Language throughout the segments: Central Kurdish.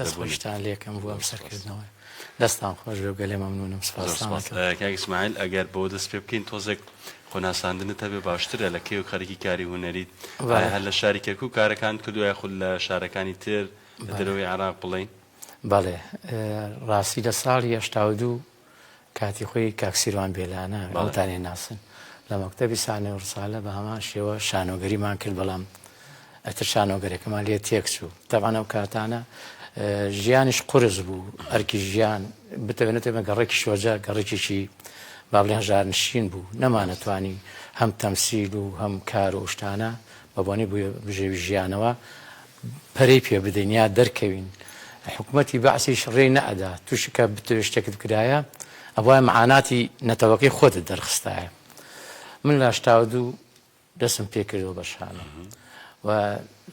دەست ئامادەبوونت. خۆشتان لێکەم بۆ ئەم زۆر سوپاس. سەرکردنەوە. دەستان خۆش بێ و گەلێ مەمنونم زۆر سپاستان سوپاس. ئەکەم. کاک ئیسماعیل ئەگەر بەوە دەست پێ بکەین تۆزێک خۆناساندنت هەبێ باشترە لە کەیەوە خەریکی کاری هونەریت؟ ئایا بەڵێ. هەر لە شاری کەرکوک کارەکانت کردووە یاخود لە شارەکانی تر لە بەڵێ. دەرەوەی عێراق بڵێین؟ بەڵێ ڕاستی لە ساڵی 82 کاتی خۆی کاک سیروان بێلانە بەڵێ. ئەوتان ئەیناسن لە مەکتەبی سانێ و ڕسالە بە هەمان شێوە شانۆگەریمان کرد بەڵام ئەتر شانۆگەرەکەمان لێ تێک چوو تەبعەن ئەو کاتانە ژیانیش قورس بوو ئەرکی ژیان بتەوێ نەتەوێ گەڕێکی شۆجە گەڕێکێکی با بڵێن هەژارنشین بوو نەمانەتوانی هەم تەمسیل و هەم کار و شتانە بە بۆنەی بژێوی ژیانەوە پەرەی پێ بدەین یا دەرکەوین حکومەتی بەعسیش ڕێی نەئەدا توش کە بتەوێ شتێکت بکرایە ئەبوایە معاناتی نەتەوەکەی خۆتت دەرخستایە من لە 82 دەستم پێ کردەوە بە شانۆ و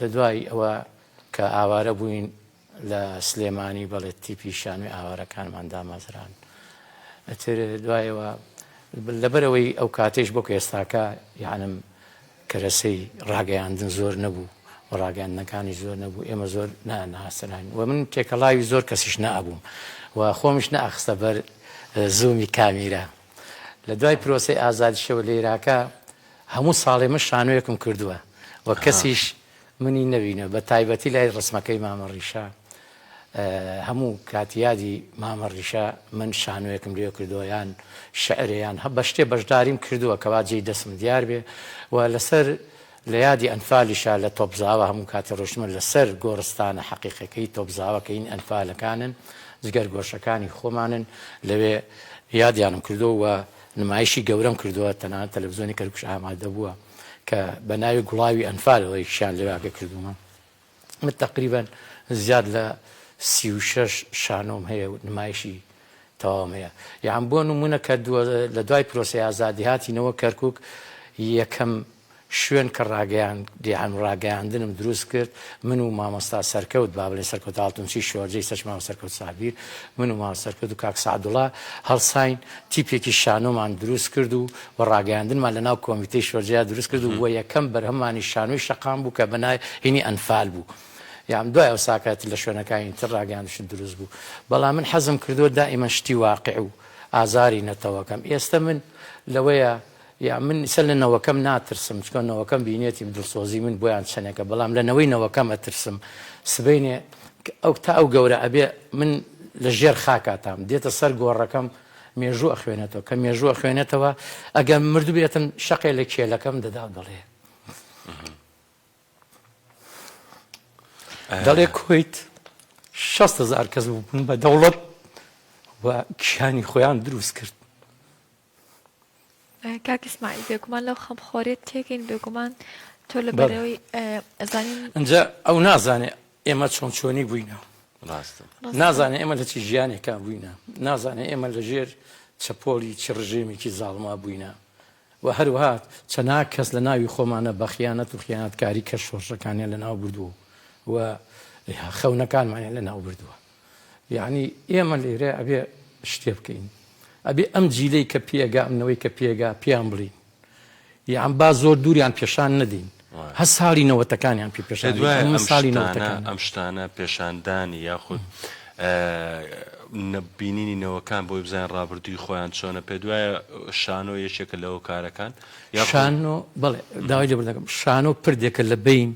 لە دوای ئەوە کە ئاوارە بووین لە سلێمانی بەڵێ تیپی شانۆی ئاوارەکانمان دامەزران ئەتر دوایەوە لەبەرەوەی ئەو کاتێش بۆ کە ئێستاکە یانم کەرەسەی ڕاگەیاندن زۆر نەبوو و ڕاگەیاندنەکانیش زۆر نەبوو، ئێمە زۆر نەئەناسراین و من تێکەڵاوی زۆر کەسیش نەئەبووم و خۆمیش نەئەخستە بەر زوومی کامیرا. لە دوای پرۆسەی ئازادیشەوە لەیراکە هەموو ساڵێ من شانۆیەکم کردووە و کەسیش منی نەبینیوە، بە تایبەتی لای ڕسمەکەی مامە ڕیشە هەموو کات یادی مامە ڕیشە من شانۆیەکم لێ کردووە یان شعرێ یان بە شتێ بەشداریم کردووە کەوا جێی دەسم دیار بێ و لەسەر لە یادی ئەنفالیشا لە تۆپزاوە هەموو کاتێ ڕۆشتمە لەسەر گۆڕستانە حەقیقەکەی تۆپزاوە کە هین ئەنفالەکانن جگەر گۆشەکانی خۆمانن لەوێ یادیانم کردووە و نمایشی گەورەم کردووە تەنانەت تەلەفزیۆنی کەرکوش ئامادە بووە کە بە ناوی گوڵاوی ئەنفالەوە یەکیان لەوێ کردوومە. من تەقریبەن زیاد لە 36 شانۆم هەیە و نمایشی تەواوم هەیە یان بۆ نمونە کە لە دوای پرۆسەی ئازادی هاتینەوە کەرکک یەکەم شوێن کە ڕاگەیان دیان ڕاگەیاندنم دروست کرد من و مامۆستا سەرکەوت با بڵێن سەرکەوت ئاڵتونچی شۆرجەی سەرچ مامۆستا سەرکەوت سابیر من و مامۆستا سەرکەوت و کاک سەعدوڵا هەڵساین تیپێکی شانۆمان دروست کرد و و ڕاگەیاندنمان لە ناو کۆمیتەی شۆرجەیا دروست کرد و وە یەکەم بەرهەممانی شانۆی شەقام بوو کە بە ناوی هینی ئەنفال بوو یان دوای ئەو ساکات لە شوێنەکانی تر ڕاگەیاندشت دروست بوو بەڵام من حەزم کردووە دائیمەن شتی واقع و ئازاری نەتەوەکەم ئێستە من لەوەیە یا من ئیسە لە نەوەکەم ناترسم چکە نەوەکەم بینێتی دڵسۆزی من بۆیان چەنێکە بەڵام لە نەوەی نەوەکەم ئەترسم سبەینێ ئەو تا ئەو گەورە ئەبێ من لە ژێر خاکاتام دێتە سەر گۆڕەکەم مێژوو ئەخوێنێتەوە کە مێژوو ئەخوێنێتەوە ئەگەر مردوبێتم شەقێ لە کێلەکەم دەدا و دەڵێ دەڵێ کۆیت 6 هزار کەس بوون بە دەوڵەت و کیانی خۆیان دروست کرد. کاک ئیسماعیل بێگومان لەو خەمخۆریەت تێگەین بێگومان تۆ لە بەرەوەی ئەزانین. ئینجا ئەو نازانێ ئێمە چۆن چۆنی بووینە. ڕاستە. نازانێ ئێمە لە چی ژیانێکا بووینە. نازانێ ئێمە لە ژێر چەپۆڵی چ ڕژێمێکی زاڵما بووینە. و هەروەها چەناک کەس لە ناوی خۆمانە بە خیانەت و خیانەتکاری کە شۆڕشەکانیان لە ناو بردووە و خەونەکانمانیان لە ناو بردووە. یەعنی ئێمە لێرە ئەبێ شتێ بکەین. ئەبێ ئەم جیلەی کە پێگا ئەم نەوەی کە پێگا پێیان بڵێین. یان با زۆر دووریان پێشان نەدەین هە ساڵی نەوەتەکانیان پێ پێشان دوای ئەم ئەم ساڵی شتانە نەوەتەکان ئەم شتانە پێشاندانی یاخود بینینی نەوەکان بۆی بزانن ڕابردووی خۆیان چۆنە پێ دوایە شانۆ یەکێکە لە هۆکارەکان یاخود شانۆ بەڵێ داوای لێبوردن دەکەم شانۆ پردێکە لە بەین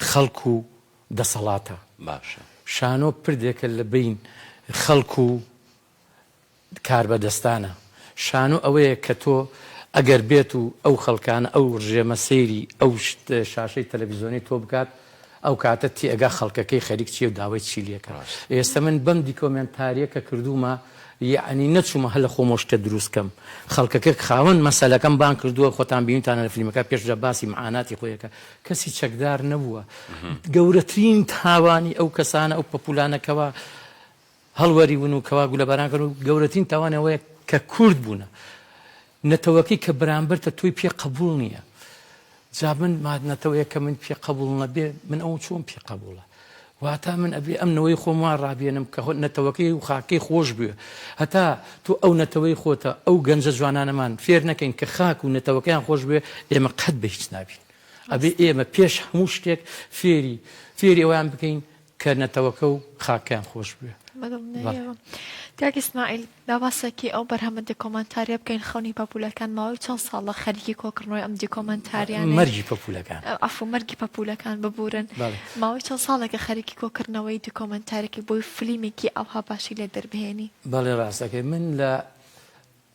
خەڵک و دەسەڵاتە باشە شانۆ پردێکە لە بەین خەڵک و کاربەدەستانە. شانۆ ئەوەیە کە تۆ ئەگەر بێت و ئەو خەڵکانە ئەو ڕژێمە سەیری ئەو شاشەی تەلەفیزۆنەی تۆ بکات ئەو کاتە تێئەگا خەڵکەکەی خەریک چیە و داوای چی لێکا. ئێستە من بەم دیکۆمێنتاریە کە کردوومە یەعنی نەچوومە هەر لە خۆمەوە شتێ دروست کەم. خەڵکەکە خاوەن مەسەلەکەم بانگ کردووە خۆتان بینیوتانە لە فلیمەکە پێش جا باسی معاناتی خۆی ئەکا. کەسی چەکدار نەبووە. گەورەترین تاوانی ئەو کەسانە ئەو پەپولانە کەوا هەڵوەریون و کەوا گولەباران کردن و گەورەترین تاوان ئەوەیە کە کورد بوونە. نەتەوەکەی کە بەرامبەرتە تۆی پێ قەبووڵ نییە. جا من ما نەتەوەیەک کە من پێ قەبووڵ نەبێ من ئەو چۆن پێ قەبووڵە؟ واتا من ئەبێ ئەم نەوەی خۆم وا ڕابێنم کە نەتەوەکەی و خاکەی خۆش بوێ. هەتا تۆ ئەو نەتەوەی خۆتە ئەو گەنجە جوانانەمان فێر نەکەین کە خاک و نەتەوەکەیان خۆش بوێ ئێمە قەت بە هیچ نابین. ئەبێ ئێمە پێش هەموو شتێک فێری فێری ئەویان بکەین. کە نەتەوەکە و خاکەیان خۆش بوێ. بەدڵنیایەوە. کاک ئیسماعیل با باسێکی ئەو بەرهەمە دیکۆمەنتاریە بکەین خەونی پەپوولەکان ماوەی چەند ساڵە خەریکی کۆکردنەوەی ئەم دیکۆمەنتاریانەی مەرگی پەپوولەکان. عەفو مەرگی پەپوولەکان ببورن بەڵێ. ماوەی چەند ساڵێکە خەریکی کۆکردنەوەی دیکۆمەنتارێکی بۆی فلیمێکی ئەوها باشی لێ دەربهێنی؟ بەڵێ ڕاست دەکەی من لە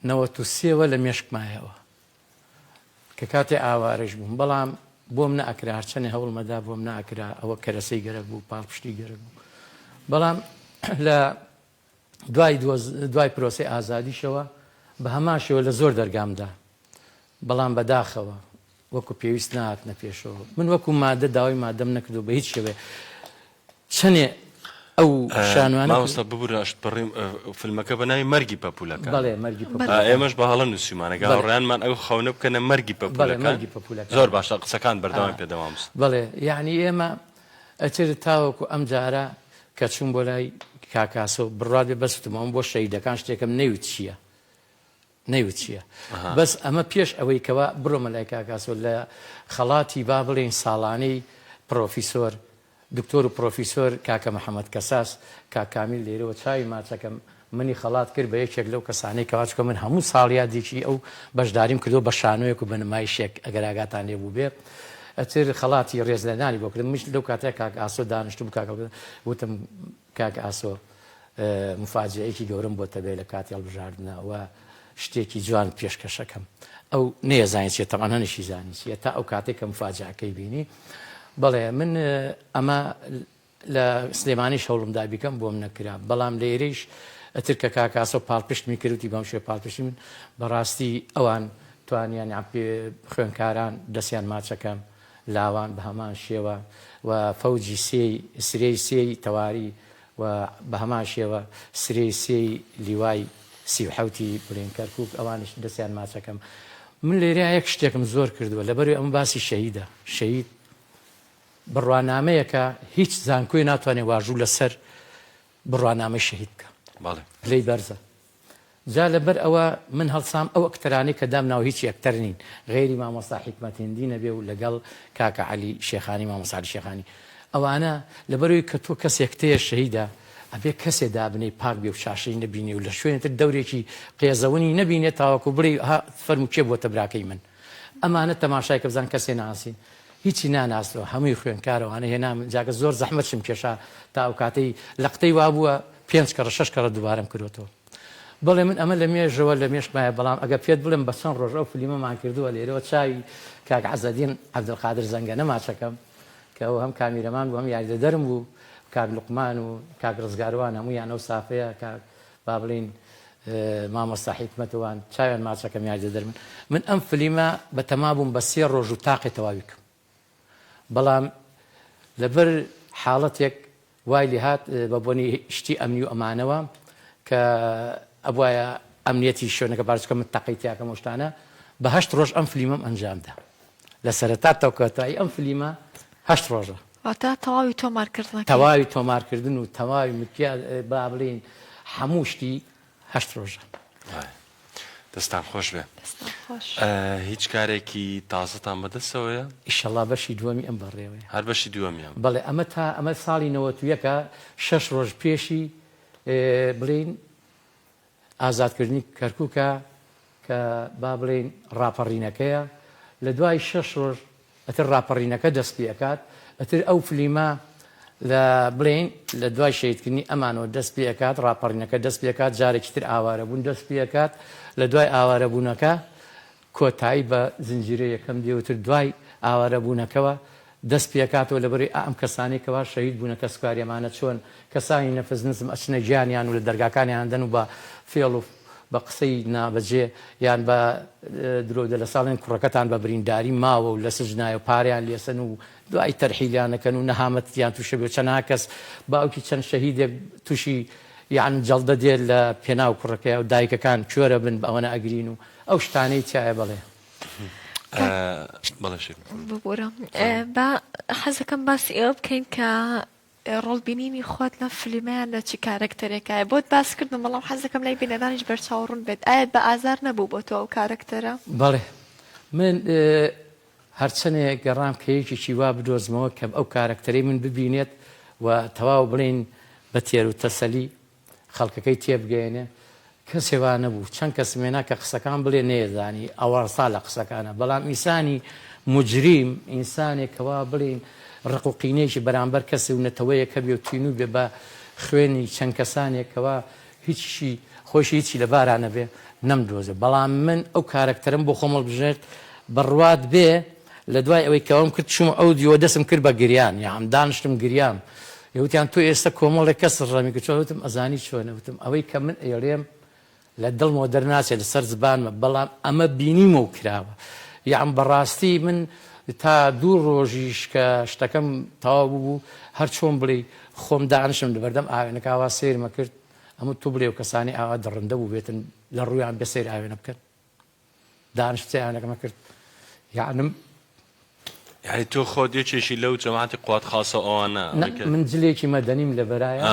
93 وە لە مێشکمایەوە کە کاتێ ئاوارەش بووم بەڵام بۆم نەئەکرا هەرچەنێ هەوڵمەدا بۆم نەئەکرا ئەوە کەرەسەی گەرەک بوو پاڵپشتی گەرەک بوو بەڵام لە دوای دوای پرۆسەی ئازادیشەوە بە هەمان شێوە لە زۆر دەرگامدا بەڵام بەداخەوە وەکو پێویست نهاتنە پێشەوە من وەکو مادە داوای مادەم نەکردو بە هیچ شێوەیە چەنێ ئەو شانۆیانە مامۆستا ببورە ئەشت بڕیم فیلمەکە بە ناوی مەرگی پەپوولەکان بەڵێ مەرگی پەپوولەکان ئێمەش بە هەڵە نووسیمانە گە هاوڕێیانمان ئەو خەونە بکەنە مەرگی پەپوولەکان مەرگی پەپوولەکان زۆر باشە قسەکان بەردەوام پێ دە مامۆستا بەڵێ یعنی ئێمە ئەتر تاوەکو ئەم جارە کە چووم بۆ لای کاکاسۆ بڕوات بێ بەس وتم ئەوم بۆ شەهیدەکان شتێکم نەیوت چییە نەیوت چییە بەس ئەمە پێش ئەوەی کەوا بڕۆمە لای کاک ئاسۆ لە خەڵاتی با بڵێین ساڵانەی پڕۆفیسۆر دکتۆر و پڕۆفیسۆر کاکە محەمەد کەساس کاک کامیل لێرەوە چاوی ماچەکەم منی خەڵات کرد بە یەکێک لەو کەسانەی کەوا چونکە من هەموو ساڵیادێکی ئەو بەشداریم کردووە بە شانۆیەک و بە نمایشێک ئەگەر ئاگاتان لێ بووبێ ئەتر خەڵاتی ڕێزلێنانی بۆ کردم منیش لەو کاتەیا کاک ئاسۆ دانیشتبوو کاک وتم کاک ئاسۆ موفاجەئەیەکی گەورەم بۆتە بێ لە کاتی هەڵبژاردنە و شتێکی جوان پێشکەشەکەم ئەو نەیەزانی چیە تەبعەن هەنیشی زانی چیە تا ئەو کاتێک کە موفاجەئەکەی بینی بەڵێ من ئەمە لە سلێمانیش هەوڵمدا بیکەم بۆم نەکرا بەڵام لێرەیش ئەتر کە کاک ئاسۆ پاڵپشتمی کرد وتی بەم شێوە پاڵپشتی من بەڕاستی ئەوان توانیان خوێنکاران دەستیان ماچەکەم لاوان بە هەمان شێوە و فەوجی سێی سرێی سێی تەواری و بە هەمان شێوە سرێی سێی لیوای 37 ی بڵێین کەرکوک ئەوانیش دەستیان ماچەکەم من لێرەیا یەک شتێکم زۆر کردووە لەبەروی ئەمە باسی شەهیدە شەهید بڕوانامەیەکە هیچ زانکۆی ناتوانێت واژوو لەسەر بڕوانامەی شەهید بکە بەڵێ پلەی بەرزە جا لەبەر ئەوە من هەڵسام ئەو ئەکتەرانەی کە دامناوە هیچی ئەکتەر نین غەیری مامۆستا حیکمەت هندی نەبێ و لەگەڵ کاکە عەلی شێخانی مامۆستا عەلی شێخانی ئەوانە لەبەرئەوەی کە تۆ کەسێک تێیە شەهیدە ئەبێ کەسێ دابنێی پاک بێ و شاشەی نەبینێ و لە شوێنێ تر دەورێکی قێزەونی نەبینێ تاوەکو بڵێی ها فەرموو کێ بۆتە براکەی من ئەمانە تەماشای کە بزان کەسێ ناسین هیچی ناناسنەوە هەمووی خوێندکارە وانە هێنام جاکە زۆر زەحمەتشم کێشا تا ئەو کاتەی لەقتەی وابووە پێنج کەڕە شەش کەڕە دووبارەم کردۆتەوە بەڵێ من ئەمە لە مێژەوە لە مێشکمایە بەڵام ئەگەر پێت بڵێم بە چەند ڕۆژ ئەو فلیمەمان کردووە لێرەوە چاوی کاک عەزەدین عەبدولقادر زەنگەنە ماچەکەم کە ئەو هەم کامیرەمان بوو هەم یاریدەدەرم بوو کاک لوقمان و کاک ڕزگاروان هەموویان ئەو سافەیە کاک با بڵێین مامۆستا حیکمەت وان چاویان ماچەکەم یاریدەدەر من من ئەم فلیمە بەتەما بووم بە سێ ڕۆژ و تاقێ تەواوی کەم بەڵام لەبەر حاڵەتێک وای لێهات بە بۆنی شتی ئەمنی و ئەمانەوە کە ئەبوایە ئەمنیەتی شوێنەکە بارچکە من تەقەی تیاکەم و شتانە بە هەشت ڕۆژ ئەم فلیمەم ئەنجامدا لە سەرەتا تا کۆتایی ئەم فلیمە هەشت ڕۆژە. واتە تەواوی تۆمارکردنەکەی؟ تەواوی تۆمارکردن و تەواوی مکیا با بڵێین هەموو شتی هەشت ڕۆژە. دەستان خۆش بێ. دەستان خۆش. هیچ کارێکی تازەتان بەدەستەوەیە؟ ئیشەڵا بەشی دووەمی ئەم بەڕێوەیە. هەر بەشی دووەمی ئەم؟ بەڵێ ئەمە تا ئەمە ساڵی نەوەت و یەکە شەش ڕۆژ پێشی بڵێین ئازادکردنی کەرکوکە کە با بڵێین ڕاپەڕینەکەیە لە دوای شەش ڕۆژ ئەتر ڕاپەڕینەکە دەست پێ ئەکات ئەتر ئەو فلیمە لە بڵێین لە دوای شەهیدکردنی ئەمانەوە دەست پێ ئەکات ڕاپەڕینەکە دەست پێ ئەکات جارێکی تر ئاوارەبوون دەست پێ ئەکات لە دوای ئاوارەبوونەکە کۆتایی بە زنجیرە یەکەم دێ و تر دوای ئاوارەبوونەکەوە دەست پێکاتەوە لەبەرەی ئا ئەم کەسانەی کەوا شەهید بوونە کەسوکاری ئەمانە چۆن کەسانی نەفس نزم ئەچنە گیانیان و لە دەرگاکانیان ئەدەن و بە فێڵ و بە قسەی نابەجێ یان بە درۆ دەلەسە ئەڵێن کوڕەکەتان بە برینداری ماوە و لە سجنایە و پارەیان لێسەن و دوای تەرحیلیان ئەکەن و نەهامەتیان توشە بێ و چەنەها کەس باوکی چەند شەهیدێک توشی یان جەڵدە دێت لە پێناو کوڕەکەیا و دایکەکان کوێرە بن بە ئەوەنە ئەگرین و ئەو شتانەی تیایە بەڵێ. بەڵێ شیرین. ببورە با حەزەکەم باسی ئەوە بکەین کە ڕۆڵ بینینی خۆت لەم فلیمەیان لە چ کارەکتەرێکایە بۆت باس کردم بەڵام حەزەکەم لای بینەرانیش بەرچاو ڕوون بێت ئایا بە ئازار نەبوو بۆ تۆ ئەو کارەکتەرە؟ بەڵێ من هەرچەنێ گەڕام کە یەکێکی وا بدۆزمەوە کە ئەو کارەکتەرەی من ببینێت. و تەواو بڵێین بە تێر و تەسەلی خەڵکەکەی تێبگەیەنێ کەسێ وا نەبوو چەند کەسم هێنا کە قسەکان بڵێ نەیەزانی ئەوەڕسا لە قسەکانە بەڵام ئینسانی موجریم ئینسانێک کەوا بڵێین ڕق و قینەیەکی بەرامبەر کەسێ و نەتەوەیەک هەبێ و تینوو بێ بە خوێنی چەند کەسانێک کەوا هیچیشی خۆیشی هیچی لە بارا نەبێ نەمدۆزێ بەڵام من ئەو کارەکتەرم بۆ خۆم هەڵبژێرد بڕوات بێ لە دوای ئەوەی کە ئەوم کرد چوومە ئەو دیوە دەسم کرد بە گریان یاعم دانیشتم گریام وتیان تۆ ئێستا کۆمەڵێک کەس ڕەمی کرد چۆن وتم ئەزانی چۆنە وتم ئەوەی کە من ئەیڵێم لە دڵمەوە دەرناچێت لەسەر زبانمە بەڵام ئەمە بینیمە و کراوە یاعم بەڕاستی من تا دوو ڕۆژیش کە شتەکەم تەواو بوو هەر چۆن بڵێی خۆم دانیشم لەبەردەم ئاوێنەکە ئاوا سەیرمە کرد ئەمە تۆ بڵێ و کەسانی ئاوا دڕندە بووبێتن لە ڕوویان بێ سەیر ئاوێنە بکەن دانیشت سەیر ئاوێنەکەمە کرد یعنم یعنی تۆ خۆت یەکێکی لەو جەماعەتی قوات خاصە و ئەوانە نا من جلێکی مەدەنیم لەبەرایە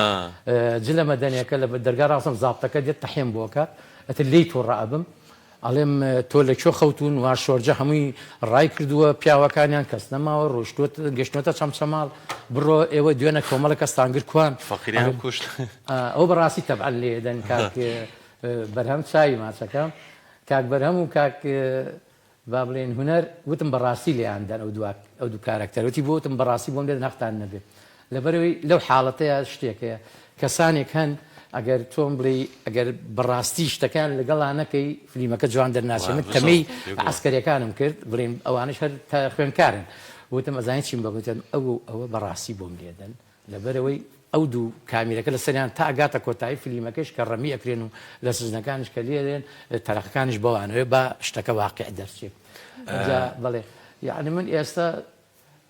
جلە مەدەنیەکە لە دەرگا ڕاستم زابتەکە دێت تەحێم بۆ ئەکات ئەتر لێی توڕە ئەبم ئەڵێم تۆ لە کوێ خەوتوون وا شۆرجە هەمووی ڕای کردووە پیاوەکانیان کەس نەماوە ڕۆشتووە گەشتنەتە چەمچەماڵ بڕۆ ئێوە دوێنە کۆمەڵە کەستان گرت کوان فەقیریان کوشت ئەو بەڕاستی تەبعەن لێ دەن کاک بەرهەم چاوی ماچەکە کاک بەرهەم و کاک با بڵێین هونەر وتم بەڕاستی لێیان دەن ئەو دوا ئەو دوو کارەکتەر وتی بۆ وتم بەڕاستی بۆم لێدەن هەقتان نەبێ لەبەرەوەی لەو حاڵەتەیە شتێک هەیە کەسانێک هەن ئەگەر تۆم بڵێی ئەگەر بەڕاستی شتەکان لەگەڵا نەکەی فلیمەکە جوان دەرناچێ من تەمەی عەسکەریەکانم کرد بڵێن ئەوانش هەر خوێنکارن وتم ئەزانی چیم بەگوتم ئەو ئەوە بەڕاستی بۆم لێدەن لەبەرئەوەی ئەو دوو کامیرەکە لەسەریان تا ئەگاتە کۆتایی فلیمەکەیش کە ڕەمی ئەکرێن و لە سجنەکانیش کە لێدێن تەرەقەکانیش بەوانەوەی با شتەکە واقع دەرچێت جا بەڵێ یعنی من ئێستا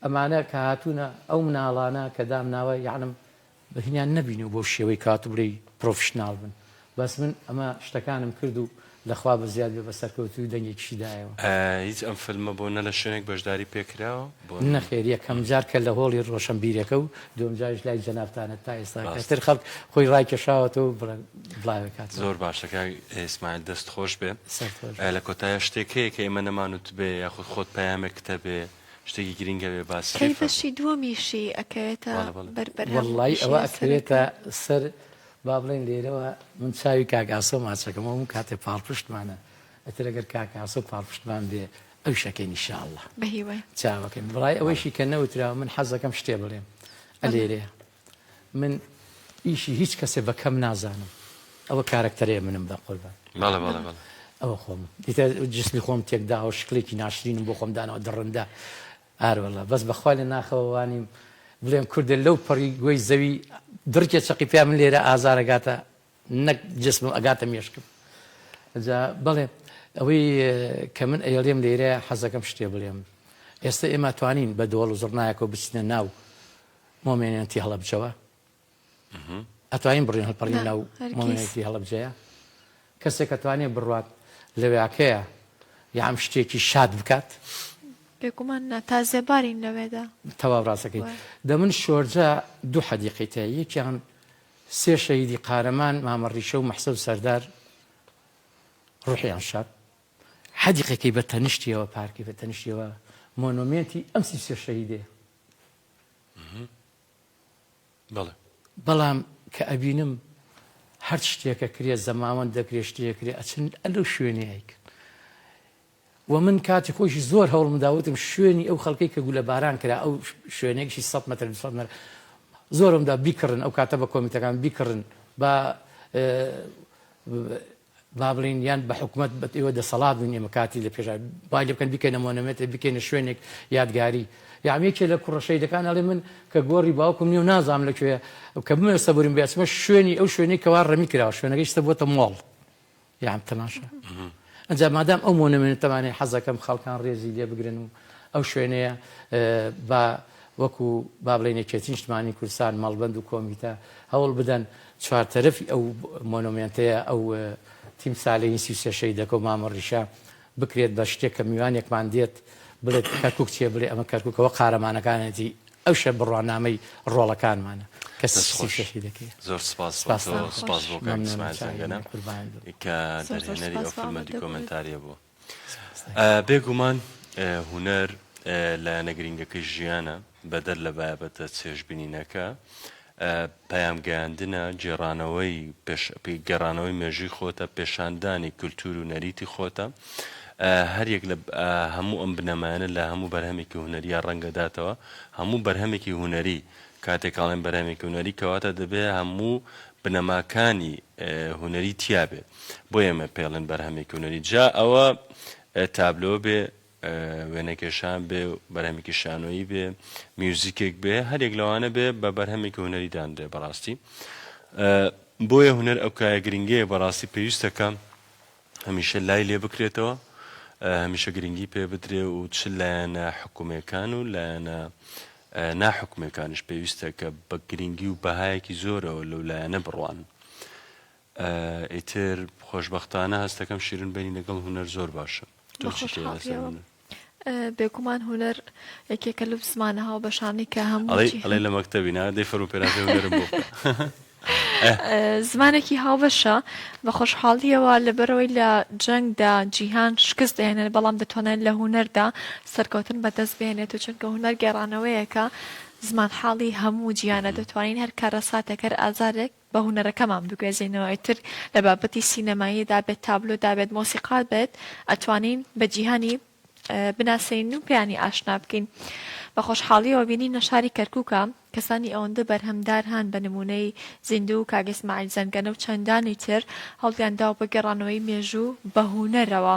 ئەمانە کە هاتوونە ئەو مناڵانە کە دامناوە یعنم بەهینیان نەبینی و بەو شێوەی کات و بڵێی پرۆفشناڵ بن بەس من ئەمە شتەکانم کرد و لە خوا بەزیاد بێ بە سەرکەوتووی دەنگێکیشی دایەوە. هیچ ئەم فیلمە بۆ نە لە شوێنێک بەشداری پێ کراوە بۆ نە؟ نەخێر یەکەم جار کە لە هۆڵی ڕۆشەنبیرەکە و دووەم جاریش لای جەنابتانە تا ئێستا کە ڕاستە. تر خەڵک خۆی ڕایکێشاوەتەوە و بڵاوێکاتەوە. زۆر باشە کاک ئیسماعیل دەست خۆش بێ. سەرت خۆش بێ. لە کۆتاییا شتێک هەیە کە ئێمە نەمانوتبێ یاخود خۆت پەیامێکت هەبێ شتێکی گرینگ هەبێ باسی کەی فەرموو. بەشی دووەمیشی ئەکەوێتە بەڵێ بەڵێ. بەر بەرهەم وەڵڵایی ئیشی ئەوە لەسەر ئەکەوێتە ئەکەن؟ سەر با بڵێین لێرەوە من چاوی کاک ئاسۆ ماچەکەم ئەو کاتێ پاڵپشتمانە ئیتر ئەگەر کاک ئاسۆ پاڵپشتمان بێ ئەویش ئەکەین ان شاء اللە بەهیوای. چاوەکەین بەڵای ئەوەیشی کە نەوتراوە من حەزەکەم شتێ بڵێم ئەلێرەیە من ئیشی هیچ کەسێ بە کەم نازانم ئەوە کارەکتەرەیە منم بە قوربان بەڵێ بەڵێ بەڵێ ئەوە خۆم ئیتر جسمی خۆم تێکداوە شکلێکی ناشرینم بۆ خۆم داناوە دڕندە ئاروەڵا بەس بەخوا لە ناخەوە وانیم بڵێم کوردە لەو پەڕی گۆی زەوی دڕکێ چەقی پیا من لێرە ئازار ئەگاتە نەک جسمم ئەگاتە مێشکم جا بەڵێ ئەوەی کە من ئەیڵێم لێرە حەزەکەم شتێ بڵێم ئێستا ئێمە توانین بە دۆڵ و زڕنایەکەوە بچینە ناو مۆمێنێنتی هەڵەبجەوە ئەتوانین بڕین هەڵپەڕین ناو مۆمێنێتی هەڵەبجەیە کەسێک ئەتوانێت بڕوات لەوێاکەیە یام شتێکی شاد بکات بێگومان نا تا زێبارین لەوێدا. تەواو ڕاستەکەی دە من شۆرجە دوو حەدیقەی تایە یەکیان سێ شەهیدی قارەمان مامە ڕیشە و مەحسە و سەردار ڕوحیان شاد حەدیقەکەی بە تەنیشتیەوە پارکی بە تەنیشتیەوە مۆنۆمێنتی ئەم 33 شەهیدەیە بەڵێ. بەڵام کە ئەبینم هەرچ شتێک ئەکرێ زەماوەند دەکرێ شتێ ئەکرێ ئەچن لەو شوێنەی ئەیکەن و من کاتی خۆشی زۆر هەوڵم دا وتم شوێنی ئەو خەڵکەی کە گولە باران کرا ئەو شوێنێکشی 100 مەتر 200 مەتر زۆرم دا بیکڕن ئەو کاتە بە کۆمیتەکان بیکڕن با با بڵێین یان بە حکومەت بە ئێوە دەسەڵات بووین ئێمە کاتی لە پێشا وای لێ بکەن بیکەینە مۆنەمێنتێک بیکەینە شوێنێک یادگاری یاعم یەکێ لە کوڕە شەهیدەکان ئەڵێ من کە گۆڕی باوکم نییە و نازانم لە کوێیە کە بمەوێ سەبورم بێ ئەچمە شوێنی ئەو شوێنەی کەوا ڕەمی کراوە شوێنەکەی ئیستا بۆتە مۆڵ یاعم تەماشا ئەنجا مادام ئەو مۆنەمێنتەمانەی حەزەکەم خەڵکان ڕێزی لێ بگرن و ئەو شوێنەیە با وەکو با بڵێین یەکێتی نیشتمانی کوردستان، مەڵبەند و کۆمیتە هەوڵ بدەن چوارتەرەفی ئەو مۆنۆمێنتەیە، ئەو تیمسالەی 33 شەهیدەکە و مامە ڕیشە بکرێت بە شتێک کە میوانێکمان دێت بڵێت کەرکوک چیە بڵێ ئەمە کەرکوکە وەک قارەمانەکانێتی ئەوشە بڕوانامەی ڕۆڵەکانمانە کە دەست 33 خۆش. شەهیدەکەیە. زۆر سپاس بۆ تۆ، سپاستان. سپاس بۆ کاک مەمنونم ئیسماعیل چاوی زەنگەنە منی قوربانت بم. کە زۆر زۆر دەرهێنەری سپاس ئەو بۆ فیلمە ئامادەبوونت. دیکۆمێنتارییە بوو. بێگومان هونەر لایەنە گرینگەکەی ژیانە. بەدەر لە بابەتە چێژبینینەکە، پەیام گەیاندنە، گێڕانەوەی پێش گێڕانەوەی مێژووی خۆتە، پێشاندانی کولتوور و نەریتی خۆتە. هەر یەک لە هەموو ئەم بنەمایانە لە هەموو بەرهەمێکی هونەرییا ڕەنگ ئەداتەوە. هەموو بەرهەمێکی هونەری کاتێک ئەڵێن بەرهەمێکی هونەری کەواتە دەبێ هەموو بنەماکانی هونەری تیابێ بۆیە ئێمە پێڵێن بەرهەمێکی هونەری جا ئەوە تابلۆ بێ وێنەکێشان بێ بەرهەمێکی شانۆیی بێ میوزیکێک بێ هەرێک لەوانە بێ بە بەرهەمێکی هونەری دانرێ بەڕاستی بۆیە هونەر ئەو کایە گرنگەیە بەڕاستی پێویستەکە هەمیشە لای لێ بکرێتەوە، هەمیشە گرنگی پێ بدرێ و چ لایەنە حکومێکان و لایەنە ناحکومێکانیش پێویستە کە بە گرنگی و بەهایەکی زۆرەوە لەو لایەنە بڕوانن. ئیتر خۆشبەختانە هەستەکەم شیرین بەینی لەگەڵ هونەر زۆر باشە. تۆ بە چی تێ لەسەر خۆشحاڵیەوە. هونەر؟ بێگومان هونەر یەکێکە لەو زمانە هاوبەشانەی کە هەموو ئەڵێی جیهان ئەڵێی لە مەکتەبی نا؟ دەی فەرموو پێناسەی هونەرم بۆ بکە. زمانێکی هاوبەشە، بە خۆشحاڵییەوە لەبەرئەوەی لە جەنگدا جیهان شکست دەهێنێت بەڵام دەتوانێت لە هونەردا سەرکەوتن بەدەست بهێنێت و چونکە هونەر گێڕانەوەیەکە زمانحاڵی هەموو جیهانە دەتوانین هەر کارەساتێک هەر ئازارێک بە هونەرەکەمان بگوێزینەوە ئیتر لە بابەتی سینەماییدا بێت تابلۆدا بێت مۆسیقا بێت ئەتوانین بە جیهانی بناسێنین و پێیانی ئاشنا بکەین. بە خۆشحاڵییەوە بینیم لە شاری کەرکووکا کەسانی ئەوەندە بەرهەمدار هەن بە نموونەی زیندوو و کاک ئیسماعیل زەنگەنە و چەندانی تر هەوڵیان داوە بۆ گێڕانەوەی مێژوو بە هونەرەوە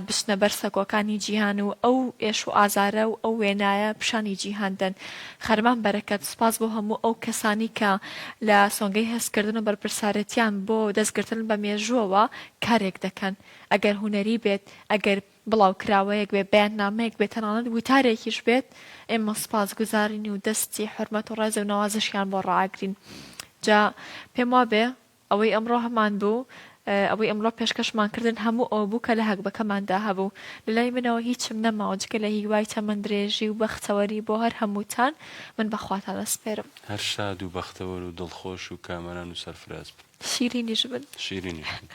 بچنە بەر سەکۆکانی جیهان و ئەو ئێش و ئازارە و ئەو وێنایە پیشانی جیهان دەن. خەرمان بەرەکەت. سوپاس بۆ هەموو ئەو کەسانی کە لە سۆنگەی هەستکردن و بەرپرسارێتیان بۆ دەستگرتن بە مێژووەوە کارێک دەکەن. ئەگەر هونەری بێت، ئەگەر بڵاوکراوەیەک بێت، بەیاننامەیەک بێت، تەنانەت وتارێکیش بێت، ئێمە سوپاسگوزارین و دەستی حورمەت و ڕێز و نەوازشیان بۆ ڕائەگرین. جا پێم وابێ ئەوەی ئەمڕۆ هەمان بوو، ئەوەی ئەمڕۆ پێشکەشمان کردن هەموو ئەوە بوو کە لە هەگبەکەماندا هەبوو. لە لای منەوە هیچم نەماوە جگە لە هیوای تەمەندرێژی و بەختەوەری بۆ هەر هەمووتان، من بە خواتان ئەسپێرم. هەر شاد و بەختەوەر و دڵخۆش و کامەران و سەرفراز بن. شیرینیش بن. شیرینیش بن.